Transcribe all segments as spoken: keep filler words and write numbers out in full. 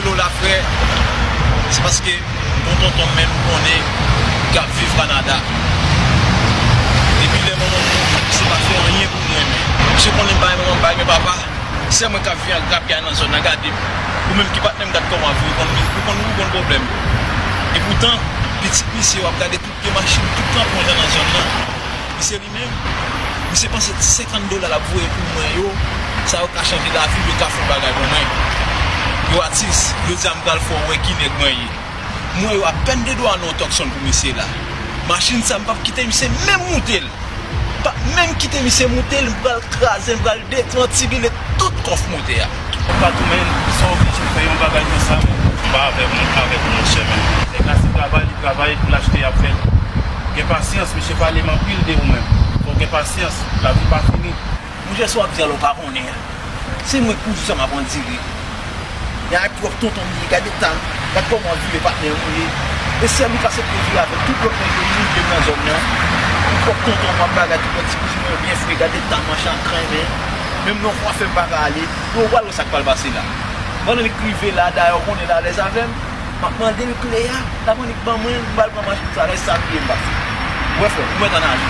Lo la, frè, se paske bon tonton m menm konnen k ap viv Kanada. Depi lè manman m mouri, misye pa fè anyen pou mwen, men misye konnen m pa gen manman, m pa gen papa. Sè mwen k ap viv ak grapyay nan zòn nan, gade m. Ou menm ki patnè m, gad kòman w ap viv, ou konn, ou konn, ou konn pwoblèm. Epoutan, pitit misye, w ap gade tout vye machin, tout kanpon jan nan zòn nan. Misye li menm, misye panse ti senkant dola l ap voye pou mwen yo, sa yo ka chanje lavi m, yo ka fè yon bagay pou mwen. Yo atis, jodi a m pral fè w wè ki nèg mwen ye. M wè yo apèn de dwa nan yon Tucson pou misye la. Machin sa, m p ap kite misye menm moute l. M p ap menm kite misye moute l, m pral kraze, m pral detwantibile tout kòf motè a. Ou pa tou, men, sa oblije fè yon bagay konsa, men. M pa avèk ou, m avèk ou, monchè, men. Nèg la, se travay li travay pou l achte, y ap fè l. Gen pasyans, mesye pale m anpil de ou menm. Fò w gen pasyans, lavi pa fini. Monchè, sa w ap di a la, w pa konnen. Se mwen k pou di sa m ap andire. Y a pwòp tonton m ye, gade tan, gad kòman w vire patnè w ye. E sèl ou k aksepte vire avèk tout lòt nèg yo, moun ke nan zòn nan. Ou pwòp tonton w ap bagay, tout lòt ti kouzin mwen yo byen fre, gade tan machin an krennen. Menm nan kwafè m pa ka ale. Bon, ou pral wè sa k pral pase la. Pandan li k rive la, dayè, ou konnen l alèz avè m. M ap mande l kle a, l ap annik ban mwen, m pral pran machin sa, lè sa m ye m pase. Ou wè frè, ou mèt ann ale.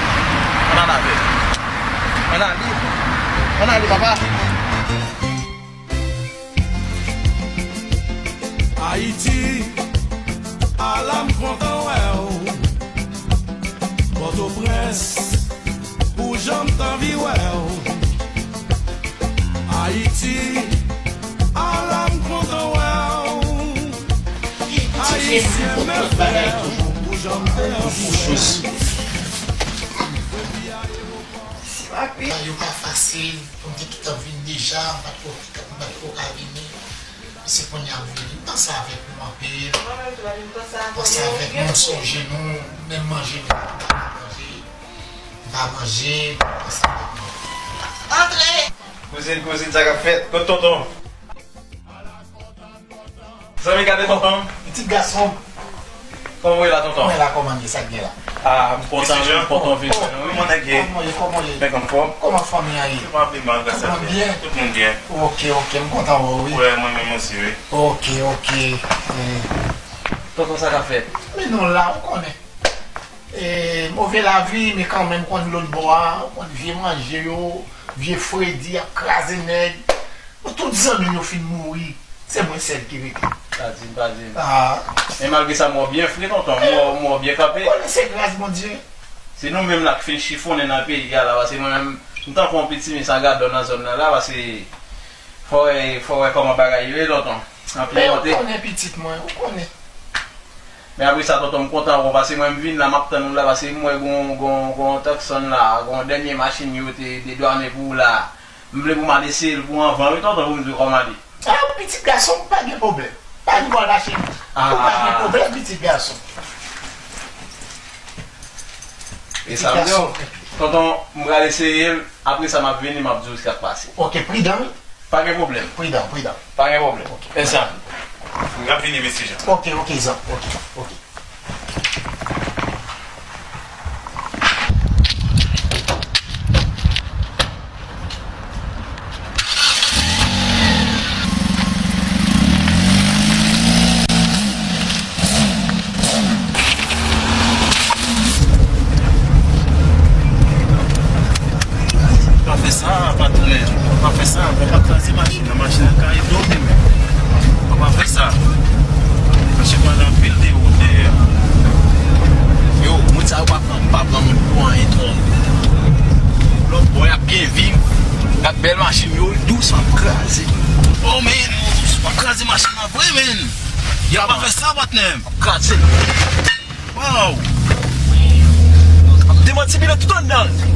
Ann ale avè l. Ann ale. Ann ale, papa. Ayiti, ala m kontan wè w. Pòtoprens, pou jan m t anvi wè w. Ayiti, ala m kontan wè w. Ayisyen, men frè, pou jan m te anvi wè w. Bagay yo pa fasil, pou m te gentan vin deja, m pa t ko, m pa t ko ka vini. Se kounye a m vini. M panse avèk nou anpil. Mwen menm tou, m panse avèk nou, m sonje nou, menm manje nou, m pa manje, m pa manje, m panse avèk nou. Antre! Kouzin, kouzin, sa k ap fèt? Kot tonton? Zanmi, gade tonton. Pitit gason. Kòman w ye la, tonton? Mwen la, kòman m ye, sa k gen la? Ah, m kontan, wi, m kontan vin wè nou, wi. Kòman nèg ye? Kòman w ye, kòman w ye? Nèg anfòm? Kòman fanmi an ye? Yo pa pi mal, gras a Dye. Tout moun byen? Tout moun byen. Ok, ok, m kontan wè w, wi. Wi, mwen menm osi, wi. Ok, ok. Eh. Tonton, sa k ap fèt? Men nou la, ou konnen. Eh, move lavi, men kanmenm, ou konn lòt bò a, ou konn vye manje yo, vye fredi ap kraze nèg. Bon, tout zanmi m yo fin mouri. Se mwen sèl ki rete. Pa di m, pa di m. Ah. Men malgre sa, m wè w byen fre, tonton. M wè w, m wè w byen kanpe. Konnen se gras Bondye. Se nou menm la k fin chifonnen nan peyi a la, paske mwen menm, m tankou yon piti mis a gadò nan zòn nan la, paske fò w wè, fò w wè kòman bagay yo ye, tonton. Anpil monte. Men ou konnen pitit mwen, ou konnen. Men apre sa, tonton, m kontan wè w, paske mwen, m vin la, m ap tann ou la, paske m wè gon, gon, gon Tucson la, gon dènye machin yo te dedwannen pou ou la. M vle pou m al eseye l pou anvan, wi, tonton, pou m di w kòman l ye. Ah, pitit gason, pa gen pwoblèm. Pa gen pwoblèm, pa gen pwoblèm, pitit gason. E sa m di w, tonton, m pral eseye l, apre sa m ap vini, m ap di w sa k pase. Ok, pridan, wi. Pa gen pwoblèm. Pridan, pridan. Pa gen pwoblèm. Ok. Mèsi anpil. M ap vini, mesye Jan. Ok, ok, zanmi. Ok, ok. Pa fè sa, patnè. Pa fè sa. Fò pa kraze machin nan. Machin nan ka ede w menm. Fò pa fè sa. Machin pran anpil de wout dèyè. Yo, moun sa yo pa pran, pa pran moun pou anyen twò. Lòt bò y ap byen viv. Gad bèl machin yo, dous ap kraze. Oh, man, w ap kraze machin nan vre, man. Fò pa fè sa, patnè. Kraze. Wow! Ap demantibile tout anndan l.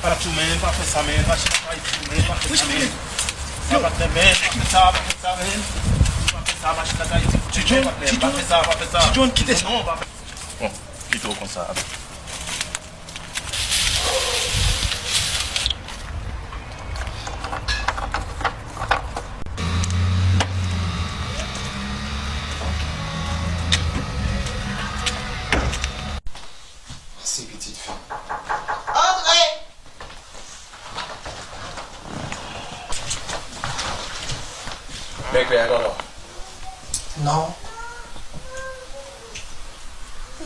Pa tou, men, pa fè sa, men, pa fè sa, men, pa fè sa, men. Sa pa fè, men, pa fè sa, pa fè sa, men. Pa fè sa, machin nan ka iti. Ti John, Ti John, pa fè sa, pa fè sa. Ti John, kite sa. Non, pa fè. Bon, kite w konsa. Mèsi, pitit fi. Men klè a, tonton. Non.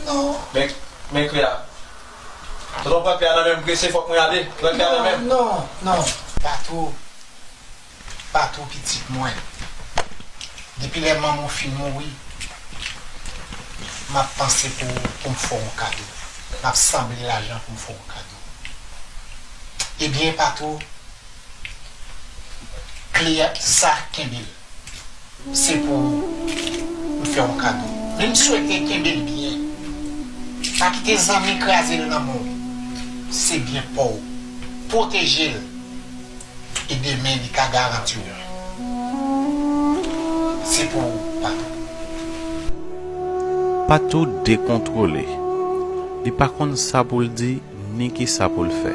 Non. Men, men klè a. Tonton, pran klè a nan men m, prese, fòk mwen ale. Pran klè a nan men m. Non, non, non. Patou. Patou, pitit mwen. Depi lè manman w fin mouri, m ap panse pou, pou m fè w yon kado. M ap sanble lajan pou m fè w yon kado. Ebyen, Patou, klè sa, kenbe l. Se pou ou. M fè w yon kado. Men m swete kenbe l byen. Pa kite zanmi kraze l nan men w. Se byen pa w. Pwoteje l. E demen, li ka garanti w. Se pou ou, Patou. Patou dekontwole. Li pa konn sa pou l di, ni kisa pou l fè.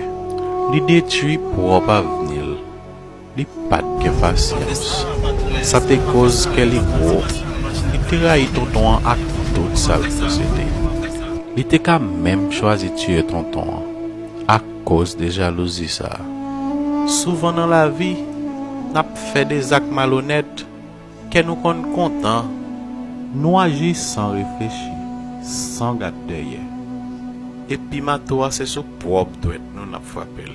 Li detwi pwòp avni l. Li pa t gen pasyans. Sa te koz kè li gwo. Li te rayi tonton an ak tout sa l posede. Li te ka menm chwazi tiye tonton an akoz de jalouzi sa a. Souvan nan lavi, n ap fè de zak malonèt, kè nou konn kontan, nou aji san reflechi, san gad dèyè. Epi mato a se sou pwòp dwèt nou n ap frape l.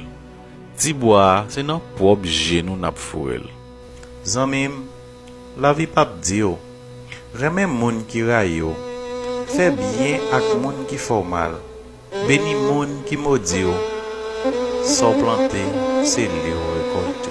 Ti bwa a se nan pwòp je nou n ap foure l. Zanmi m, lavi p ap di w, renmen moun ki rayi w, fè byen ak moun ki fè w mal, beni moun ki modi w. Sa w plante, se li w rekòlte.